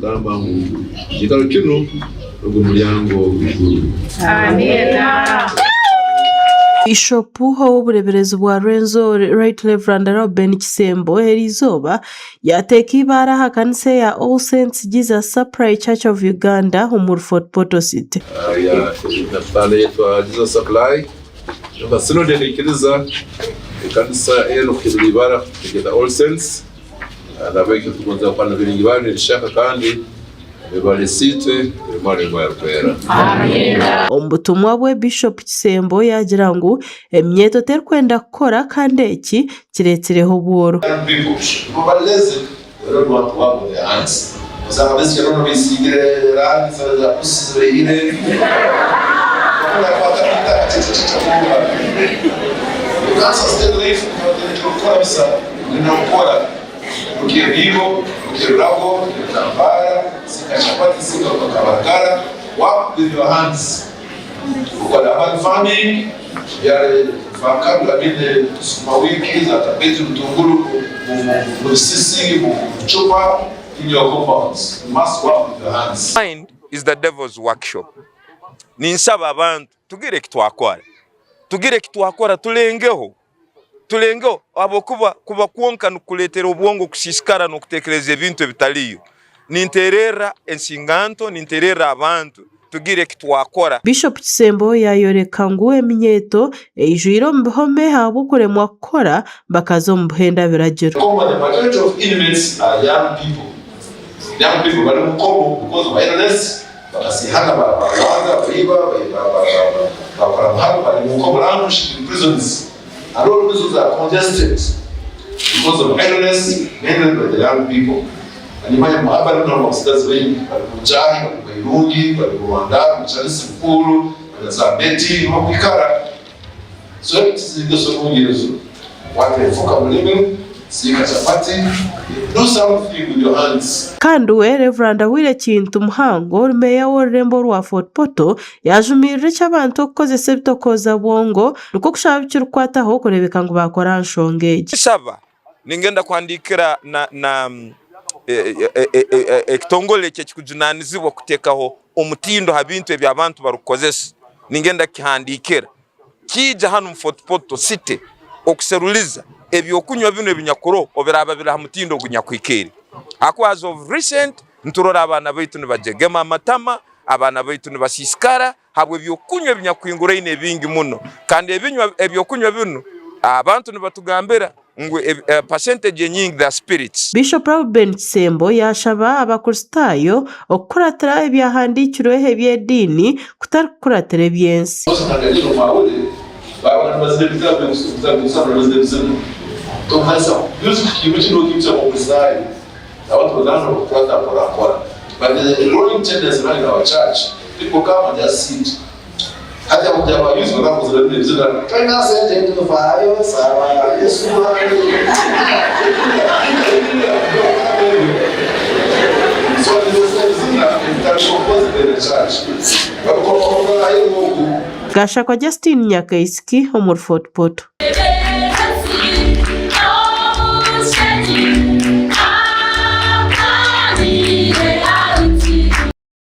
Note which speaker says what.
Speaker 1: Kugamba ngu ekikaro kinu ogwo mulyango gw'iguru.
Speaker 2: Amiina.
Speaker 3: Bishopu ow'obureeberezi bwa Rwenzori, Right Rev. Reuben Kisembo eriizooba yaateeka eibaare aha kanisa eya All Saints Jesus Supply Church of Uganda omuri Fort Portal City.
Speaker 1: Yetwa Jesus Supply Kyonka Synod ekaikiriza ekanisa enu kuhindura ibara kugyeta All Saints. Nahabwekyo nitugonza kuhana biringi banyu erishaka kandi mwebare Isiitwe, Omwana n'Omwoyo Arikwera.
Speaker 3: Omu butumwa bwe, Bishop Kisembo yaagira ngu eminyeeto terikwenda kukora kandi eki kireetsireho obworo.
Speaker 1: Young people nibo bari lazy, they don't want to work with their hands. Osanga abaisiki boona besiigire erangi za pusi zibaihire, bakunda kukwata eitaka kyekyekyekye kwonka. You can't sustain life kukora busa, oine kukora. Ruka ebiibo, ruka ebirago, ruka ebitambaara, siika chapati, siika kabaragara, work with your hands. Okora urban farming, byara evakado, I mean sukuma wiki, za cabbage, obutunguru mu bisisi, mu bucupa in your compounds. You must work with your hands.
Speaker 4: Mind is the devil's workshop. Ninsaba abantu tugire eki twakora, tugire eki twakora tulengeho, tulengeho ahabw'okuba kuba kwonka nikukureetera obwongo kusiisikara n'okuteekereza ebintu ebitariyo. Ninteererra ensinganto, ninteererra abantu tugire eki twakora.
Speaker 3: Bishop Kisembo yaayoreka ngu eminyeeto eijwire omu bihome ahabw'okuremwa kukora bakaza omu buhenda biragiro.
Speaker 1: Konka the majority of inmates are young people. Young people bari omu nkomo because of idleness, bakasihana, barwana, baiba, bakora muharo, bari omu nkomo languishing in prisons and all prisons are congested because of idleness mainly by the young people. Nimanya abari muno abatsigazi baingi bari mu Njahi, bari mu Irungi, bari mu Rwanda, mu Charles Mukuru, na za Beti niho bakwikara. So engeso nungi ezo, kwata enfuka mulime, siika chapati, do something with your hands.
Speaker 3: Kandi we Rev. Wire Kintu Muhango ori meeya w'orurembo orwa Fort Portal yaajumirira eky'abantu okukozesa ebitokooza bwongo nikwo kushaba abikirikukwataho kureebeka ngu baakora aha nshonga egi.
Speaker 4: Nshaba ningenda kuhandiikira na na ekitongore eki ekirikujunaanizibwa kuteekaho omutindo ha bintu ebi abantu barikukozesa, ningenda kukihandiikira kiija hanu omu Fort Portal City okuseruliza ebyokunywa binu ebinyakuroho obiraaba biri ha mutindo ogunyakuhikire. Ahakuba as of recent niturora abaana baitu nibajegema amatama, abaana baitu nibasiisikara habw'ebyokunywa ebinyakuhinguraine ebingi muno. Kandi ebinywa ebyokunywa binu abantu nibatugambira ngu percentage enyingi they are spirits.
Speaker 3: Bishop Reuben Kisembo yaashaba Abakristaayo okukuratira ebyahandiikirwe eby'ediini kutari kukuratira eby'ensi.
Speaker 1: Hati abakugira ba youth bakakozire binu ebizina tolina sente nituvayo saba Yesu wange so ebizina ebitari composed in the church babikoma aheru oku.
Speaker 3: Gashakwa Justine Nyakaisiki omuri Fort Portal.